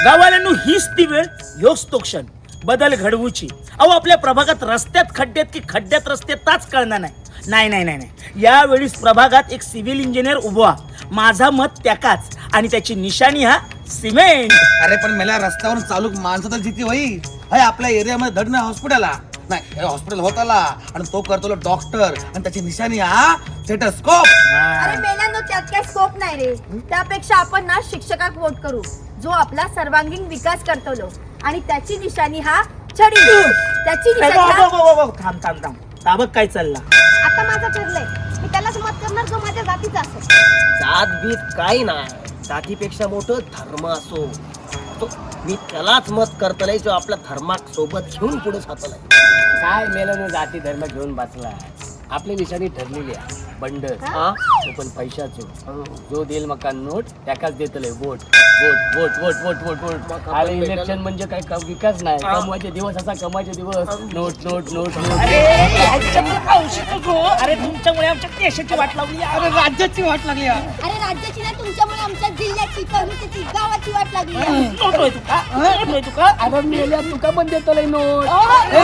गावाल्यांनो, हीच ती वेळ, ह्योच तो क्षण बदल घडवूची. अहो, आपल्या प्रभागात रस्त्यात खड्ड्यात की खड्ड्यात रस्ते ताच कळणार नाही. नाही नाही नाही नाही, यावेळीस प्रभागात एक सिव्हिल इंजिनियर उभा, माझा मत त्याकाच आणि त्याची निशाणी हा सिमेंट. अरे पण मला रस्त्यावर चालू माणसं तर जिती होई. हय आपल्या एरियामध्ये धड नाही हॉस्पिटल, नाही हॉस्पिटल होताला आणि तो करतो डॉक्टर आणि त्याची निशाणी हा स्टेटस्कोप. अरे मेल्यानो, त्यात काय स्कोप नाही रे. त्यापेक्षा आपण ना शिक्षकाक वोट करू, जो आपला सर्वांगीण विकास करतलो आणि त्याची निशाणी हा छडी. त्याची ए, निशाणी बो, हा बो, बो, बो, थांब थांब थांब, ताबक काय चालला? आता माझं ठरलंय, मी त्यालाच मत करणार जो माझ्या जातीचा असेल. जात बीत काही नाही, जातीपेक्षा मोठं धर्म असो. तो मी त्यालाच मत करतलय जो आपला धर्माक सोबत घेऊन पुढे जातलाय. काय मेल्यानं जाती धर्म घेऊन बसला? आपली निशाणी ठरलेली आहे, बंड. हा? तो पण पैशाचो. जो देईल मका note त्याकाच देतले vote vote vote vote vote vote vote. मका अरे पण इलेक्शन म्हणजे काय विकास नाही, कमवायचे दिवस असा, कमवायचे दिवस. Note note note note. अरे ह्याच्यामुळे का औषध गो? अरे तुमच्यामुळे आमच्या देशाची वाट लावली. अरे राज्याची वाट लागली हा. अरे राज्याची ना, तुमच्यामुळे आमच्या जिल्ह्याची, तालुक्याची, गावाची वाट लागली. नोट होय तुका, नोट होय तुका. अरे मेल्या, तुका पण देतलय नोट. अरे,